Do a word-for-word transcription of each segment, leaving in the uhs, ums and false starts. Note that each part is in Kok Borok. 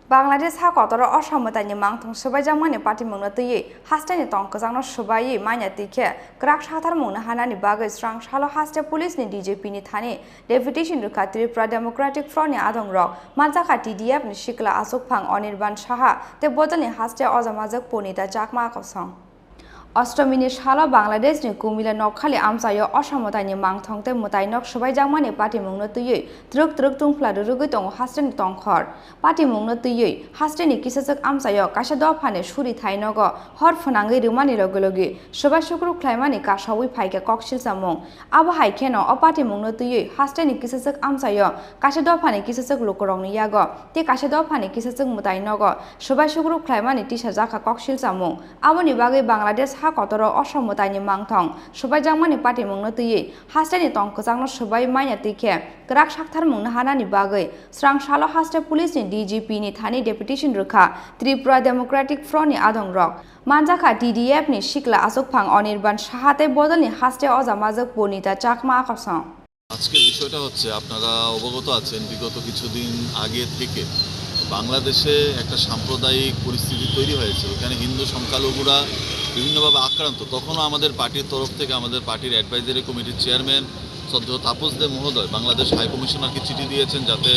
Bangladesh ha kotoro osamwtaini mangthong swbaijakmani patimungno twiwi hasteni tong kwchangno swbaiwi manya twi khe kwrak sakthar mungno hanani bagwi srang salo haste police ni D G P ni thani deputation rwkha Tripura Democratic Front ni adongrok, manjakha T D F ni sikla achukphang Anirban Saha tei bodolni haste ojamajwk Purnita Chakma kosong. Ostomini salo Bangladeshni Kumila nokkhali amchaio osamwtaini mangthong tei mwtainok swbaijakmani patimungno twiwi twrwk twrwk tungphla rwrwgwi tongo hasteni tongkhor. Patimungno twiwi hasteni kisachwk amchaio kaisa dophani suri thainogo hor phwnangwi rwmani loge loge swbai sukruk khlaimani kasaui phaikha koksilchamung. Abo hai kheno o patimungno twiwi hasteni kisachwk amchaio kaisa dophani kisachwk lukurokni yago tei kaisa dophani kisachwk mwtainogo swbai sukruk khlaimani tisajakha koksilchamung. Aboni bagwi Bangladesh ha kotoro osamwtaini mangthong swbaijakmani patimungno twiwi hasteni tong kwchangno swbai manya twi khe kwrak saktharmungno hanani bagwi srang salo haste police ni D G P ni thani deputation rwkha Tripura Democratic Front ni adongrok. Manjakha T D F ni sikla achukphang Anirban Saha tei bodolni haste ojamajwk Purnita Chakma kosong. আজকের বিষয়টা হচ্ছে, আপনারা অবগত আছেন, বিগত কিছুদিন আগে থেকে বাংলাদেশে একটা সাম্প্রদায়িক পরিস্থিতি তৈরি হয়েছে। এখানে হিন্দু সংখ্যালঘুরা বিভিন্নভাবে আক্রান্ত। তখনও আমাদের পার্টির তরফ থেকে, আমাদের পার্টির অ্যাডভাইজারি কমিটির চেয়ারম্যান শ্রদ্ধেয় তাপস দে মহোদয় বাংলাদেশ হাই কমিশনারকে চিঠি দিয়েছেন যাতে,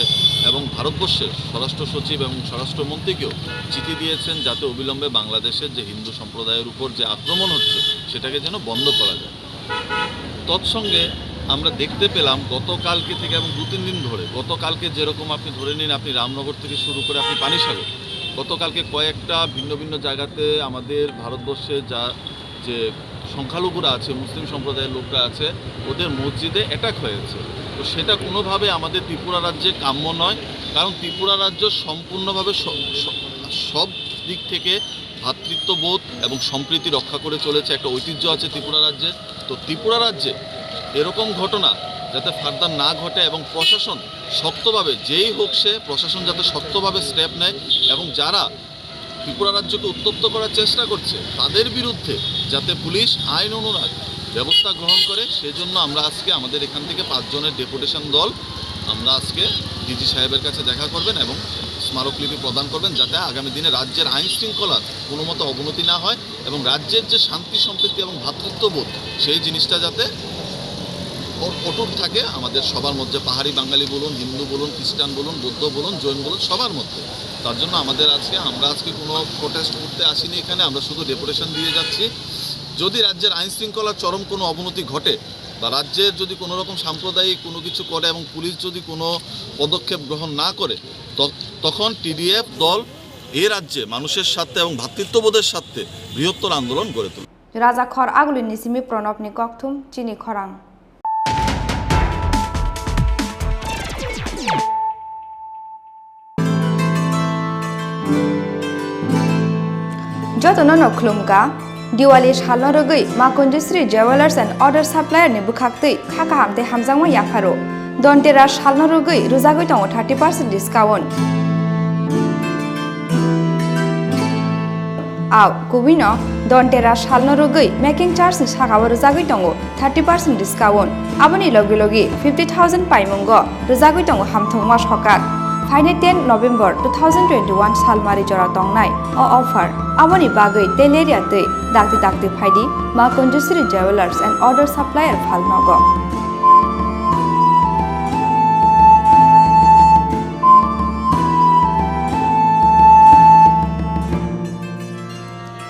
এবং ভারতবর্ষের স্বরাষ্ট্র সচিব এবং স্বরাষ্ট্রমন্ত্রীকেও চিঠি দিয়েছেন যাতে অবিলম্বে বাংলাদেশের যে হিন্দু সম্প্রদায়ের উপর যে আক্রমণ হচ্ছে, সেটাকে যেন বন্ধ করা যায়। তৎসঙ্গে আমরা দেখতে পেলাম গতকালকে থেকে এবং দু তিন দিন ধরে, গতকালকে যেরকম আপনি ধরে নিন, আপনি রামনগর থেকে শুরু করে আপনি পানিসাগর, গতকালকে কয়েকটা ভিন্ন ভিন্ন জায়গাতে আমাদের ভারতবর্ষে যা, যে সংখ্যালঘুরা আছে, মুসলিম সম্প্রদায়ের লোকরা আছে, ওদের মসজিদে অ্যাটাক হয়েছে। তো সেটা কোনোভাবে আমাদের ত্রিপুরা রাজ্যে কাম্য নয়, কারণ ত্রিপুরা রাজ্য সম্পূর্ণভাবে স-, স-, সব দিক থেকে ভ্রাতৃত্ববোধ এবং সম্প্রীতি রক্ষা করে চলেছে, একটা ঐতিহ্য আছে ত্রিপুরা রাজ্যের। তো ত্রিপুরা রাজ্যে এরকম ঘটনা যাতে ফার্দার না ঘটে এবং প্রশাসন শক্তভাবে, যেই হোক সে, প্রশাসন যাতে শক্তভাবে স্টেপ নেয় এবং যারা ত্রিপুরা রাজ্যকে উত্তপ্ত করার চেষ্টা করছে, তাদের বিরুদ্ধে যাতে পুলিশ আইন অনুযায়ী ব্যবস্থা গ্রহণ করে, সেজন্য আমরা আজকে আমাদের এখান থেকে পাঁচজনের ডেপুটেশন দল আমরা আজকে ডিজি সাহেবের কাছে দেখা করবেন এবং স্মারকলিপি প্রদান করবেন, যাতে আগামী দিনে রাজ্যের আইন শৃঙ্খলার কোনো মতো অবনতি না হয় এবং রাজ্যের যে শান্তি সম্প্রীতি এবং ভ্রাতৃত্ববোধ, সেই জিনিসটা যাতে অ-, অটুট থাকে আমাদের সবার মধ্যে, পাহাড়ি বাঙালি বলুন, হিন্দু বলুন, খ্রিস্টান বলুন, বৌদ্ধ বলুন, জৈন বলুন, সবার মধ্যে। তার জন্য আমাদের আজকে, আমরা আজকে কোনো প্রোটেস্ট করতে আসিনি এখানে, আমরা শুধু ডেপুটেশন দিয়ে যাচ্ছি। যদি রাজ্যের আইন শৃঙ্খলার চরম কোনো অবনতি ঘটে বা রাজ্যের যদি কোনো রকম সাম্প্রদায়িক কোনো কিছু করে এবং পুলিশ যদি কোনো পদক্ষেপ গ্রহণ না করে, ত-, তখন টিডিএফ দল এ রাজ্যে মানুষের স্বার্থে এবং ভ্রাতৃত্ববোধের স্বার্থে বৃহত্তর আন্দোলন গড়ে তুলবে। Raja khor agulini simi Pranobni kokthum chini khorang. Jotono no khulumkha, Diwali salno rwgwi Ma Kunjusri Jewellers and Order Supplier ni bwkhaktwi kha kaham tei hamjakma yapharo. Dhanteras salno rwgwi rwjagwi tongo thirty percent discount. Au, kubui no Dhanteras salno rwgwi making charge ni saka o rwjagwi tongo thirty percent discount. Aboni logi logi fifty thousand paimungo rwjagwi tongo hamthwngma sokak. Phainai ten November two thousand twenty-one salmari jora tongnai o offer. Aboni bagwi tei lerya twi dakti dakti phaidi Ma Kunjusri Jewellers and Order Supplier phalnogo.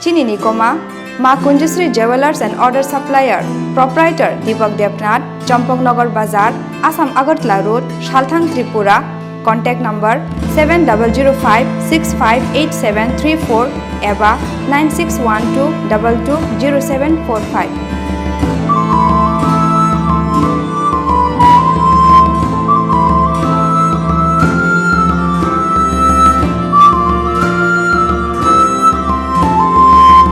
Chini ni koma, Ma Kunjusri Jewellers and Order Supplier, Proprietor Deepak Debnath, Champaknagar Bazar, Assam Agartala Road, Salthang, Tripura. Contact number seven double zero five six five eight seven three four eba nine six one two double two zero seven four five.